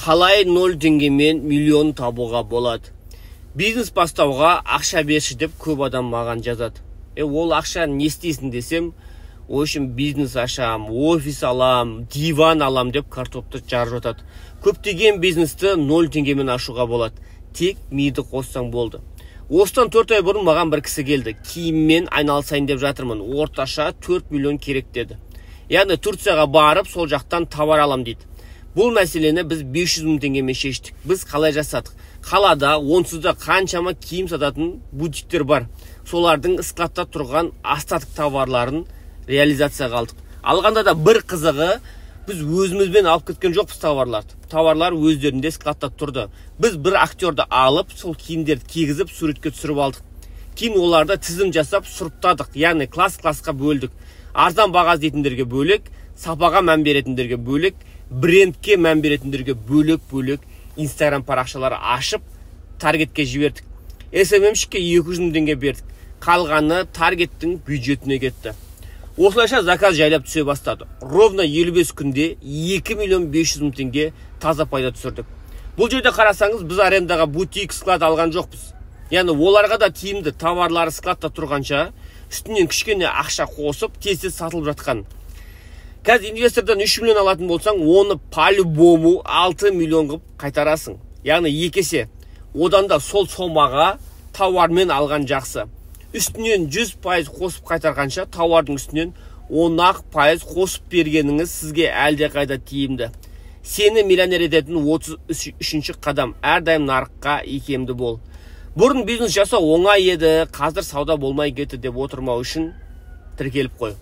Қалай 0 теңгемен миллион табуға болады? Бизнес бастауға ақша берші деп көп адам маған жазады. Ол ақшаны не істейсің десем, в общем, бизнес ашам, офис алам, диван алам деп картопты жарып жатады. Көптеген бизнесті 0 теңгемен ашуға болады. Тек миды қоссаң болды. Осыдан 4 ай бұрын маған бір кісі келді. Киіммен айналысайын деп жатырмын. Орташа 4 миллион керек деді. Яғни Турцияға барып, сол жақтан товар алам дейді. Бұл мәселені біз 500 мың теңгемен шештік. Біз қалай жасадық? Қалада онсыз да қаншама киім сататын бутиктер бар. Солардың складта тұрған остаток товарларын реализацияға алдық. Алғанда да бір қызығы, біз өзімізбен алып кеткен жоқпыз товарларды. Товарлар өздерінде складта тұрды. Біз бір актерді алып, сол киімдерді кигізіп, суретке түсіріп алдық. Кейін оларды тізім жасап, сұрыптадық. Яғни класс-классқа бөлдік. Арзан баға іздейтіндерге бөлек, сапаға мән беретіндерге бөлек, брендке мән беретіндерге бөлек-бөлек Инстаграм парақшалары ашып, таргетке жібердік. СММщикке 200 мың теңге бердік. Қалғаны таргеттің бюджетіне кетті. Осылайша заказ жайлап түсе бастады. Ровно 55 күнде 2 миллион 500 мың теңге таза пайда түсірдік. Бұл жерде қарасаңыз, біз арендаға бутик, склад алған жоқпыз. Яғни оларға да тиімді товарлары складта тұрғанша, үстінен кішкене ақша қосып, тез-тез сатылып жатқан. Қазір инвестордан 3 миллион алатын болсаң, оны по-любому 6 миллион қылып қайтарасың. Яғни екі есе. Одан да сол сомаға тауармен алған жақсы. Үстінен 100% қосып қайтарғанша, тауардың үстінен 10% қосып бергеніңіз сізге әлдеқайда тиімді. Сені миллионер ететін 33-ші қадам. Әрдайым нарыққа икемді бол. Бұрын бизнес жасау оңай еді, қазір сауда болмай кетті деп отырмау үшін тіркеліп қой.